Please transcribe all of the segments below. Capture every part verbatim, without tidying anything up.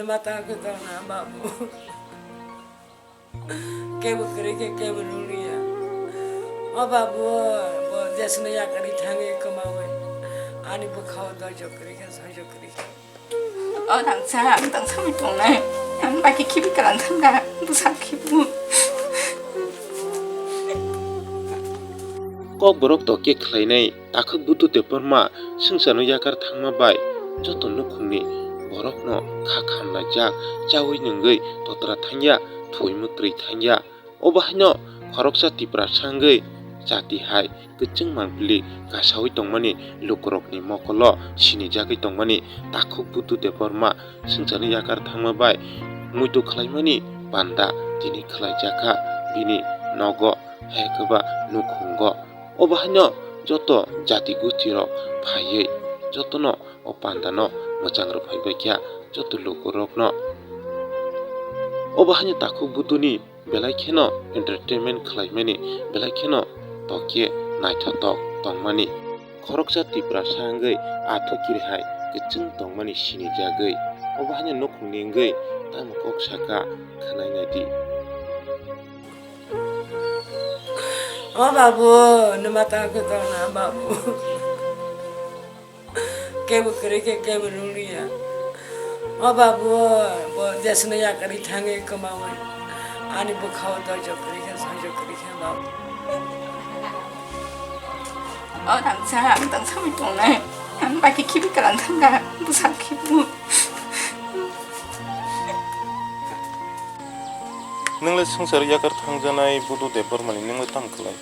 Mata kwtwrwngna babu. Kebo kwrwi khe kebo nukliya. O babu, bo jesno yakarwi thangwi kwmawi. Ani bwkhao doijo kwrwi khe, soijo kwrwi khe. O rangchak, ang tang samwi tongnai. Ang bai khe khibi kwrang thangkha, bwsa khibu. Kokborok tokhe khlainai. Takhuk Buddha Debbarma swngcharno yakar thangma bai joto nukhungni borokno kha khamlaijak, chaui nungwi totra thangya, thuimwk kwrwi thangya. Obo haino khoroksa Tiprasa wngwi chati hai kwchwng mangpili kasaui tongmani lukurokni mokolo sinijagwi tongmani Takhuk Buddha Debbarma swngcharno yakar thangma bai muitu khlaimani panda tini khlaijakha bini nogo, hai khe ba nukhungo. Obo haino joto jati gusti rok phaiwi jotono o panda no mwchang rwphai bai kha joto lukurok no. Obo haino Takhuk Buddha ni belai kheno entertainment khlaimani, belai kheno tokhe naithotok tongmani. Khoroksa Tiprasa wngwi athuki rihai kwchwng tongmani sinijagwi. Obo haino nukhungni wngwi tamo kok saka khwnai naidi. O babu, nwma ta kwtwrwngna babu. Kebo kwrwi khe kebo nukliya. O babu, bo jesno yakarwi thangwi kwmawi. Ani bwkhao doijo kwrwi khe, soijo kwrwi khe babu. O rangchak, ang tang samwi tongnai. Ang bai khe khibi kwrang thangkha, bwsa khibu. Nwng le swngchar yakar thangjanai Budu Debbarmani nwng le tamo khlai?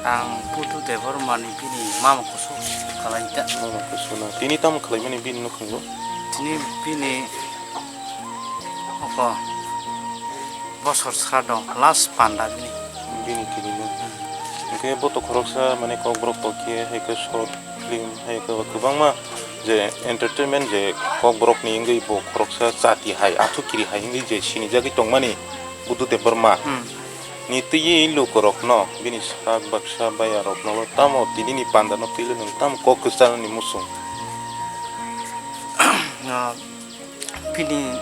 Ang Budu Debbarmani bini mama kusu khlai ta. Mama kusu na. Tini tamo khlaimani bini nukhungo? Tini bini oko bosor sra dong, last panda bini. Bini tini no. Hwnkhe bo to khoroksa mane kokborok tokhe hai khe short film hai khe kwbangma je entertainment je kokborokni wngwi bo khoroksa chati hai, athuki rihai wngwi je sinijagwi tongmani Budu Debbarma. Hmm. Ni twiwi lukurokno, bini sak baksa bayarokno tamo tinini pandano twile nwng tamo kok kwcharnani muchung? Ah, bini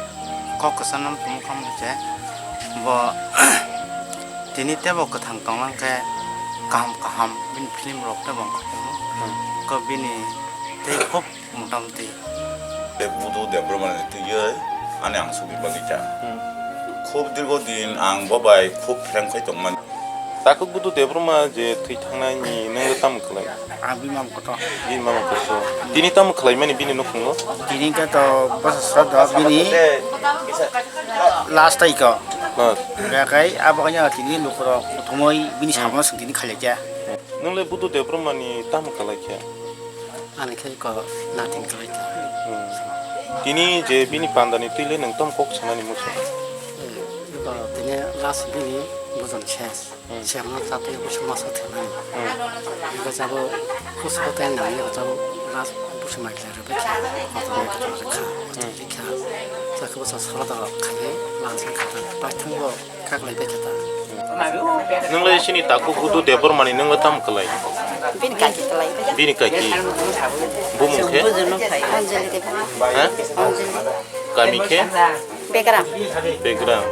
kok kwcharno tongmung kha mung je bo tini teibo kwthang tonglang khe kaham kaham bini film rok teibo wngkha tongmung. Hmm. Ko bini tei khub Motamoti. Budu Debbarmani twiwi ani angsukni bagwi ta. Hmm. Khub dirgo din ang bo bai khub phreng khai tongmani. Takhuk Budu Debbarma je thwi thangnaini nwng tamo khlai? Ang bini mama kotor. Bini mama kotor. Tini tamo khlaimani bini nukhungo? Tini khe to bwsa sra do bini last tai ko. Last. Hwnkhe abo khe tini lukurok kuthumui bini samono swng tini khailai khe. Nwng le Budu Debbarmani tamo khlai khe? Ani khe ko nothing khlai kha. Hmm. Tini je bini pandani twi le nwng tamo kok sanani muchung? Hmm. Ko tini last bini bujon ses. Hmm. Siyamno chatwi buchung masa thwngnani. Hmm. Iko jabo kusko tei nangni jabo last buchung mai khlai rwbai kha. Kotor mai kotor rwkha. Kotor rwkha. Chakhe bwsa salo da khaye last kha. Paithang bo. Kaklai bai khe ta. Nwng le sini Takhuk Budu Debbarmani nwng le tamo khlai? Bini kaki khlai. Bini kaki. Bumung khe? Anjali Debbarma. Ha? Anjali. Kami khe? Begram. Begram.